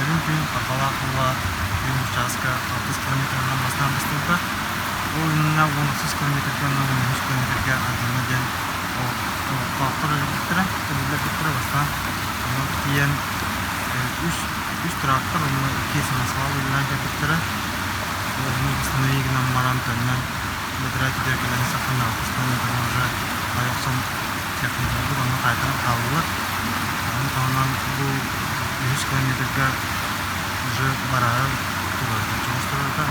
Үнүрүүн күн Харбалаах уула түүн чааска 6 километрынан бастаан быстыбыта. Ол иннинэ 18 километрга уонна 13 километрга алдьанна диэн олохтоохтор өлбүттэрэ, биллэрбиттэрэ бастаан. Онон тиийэн үс трактор уонна икки самосвал үлэлээн кэлбиттэрэ. Ону восстанови гынан баран төннөн бэтэрээ өттүгэр кэлэн саханы 6 километрынан уже хайа охсон техникаларбыт онно хаайтаран хааллылар. Ону таһынан бу үһүс километрга уже бараары турарга чоҕус турарга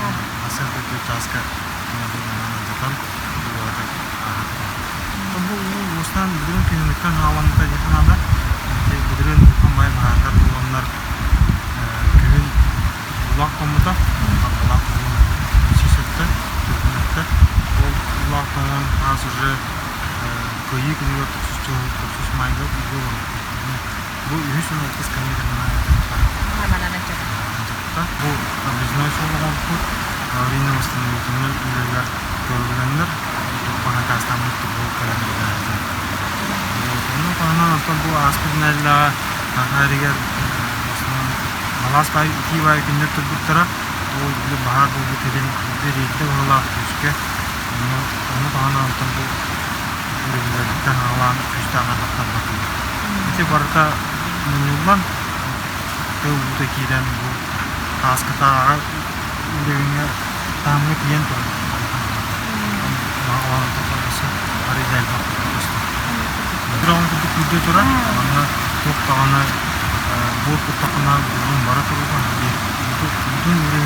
сарсыарда 4 чааска манан алдьатан бу ааһа турар. Бу уу уостан бүгүн күһүҥҥүттэн хаалламмыта диэххэ наада. Былырыын улахан баай баһаардар буоланнар күһүн улаах тоҥмута, Харбалаах уолун сис өттө, төрдүн өттө. Ол улаах тоҥон хаас уже Кыайыы күнүгэр тохсус дьыл, тохсус маайга ууга олорбуппут. Бу үһүс уонна алтыс километрынан ынчаппыта. Бу объездной суол оҥорбуппут. Аварийно-восстановительнай үлэлэр көрүллэннэр, баһакаастаммыт бу кэлэн үлэлээтэ. Онно таһынан оттон бу ааспыт нэдиэлэҕэ Саха эригэр основном алаас баай итии баай күннэр турбуттара. Ол били баһаар буолбут сирин бириирдэ быһыылаах күүскэ. Онно ону таһынан онтон бу өрөбүллэриттэн аҕалаан күүстээх ардахтар бардылар. Ити барыта мунньуллан тыал уута киирэн бу тааскатааҕы уровеҥҥа таһымҥа тиийэн турар. Арыйда элбэх көстөр. Дроҕун курдук күүрдэ турар. Манна туох даҕаны буор куттаххына буорун бара туруга. Бүтүн уровень.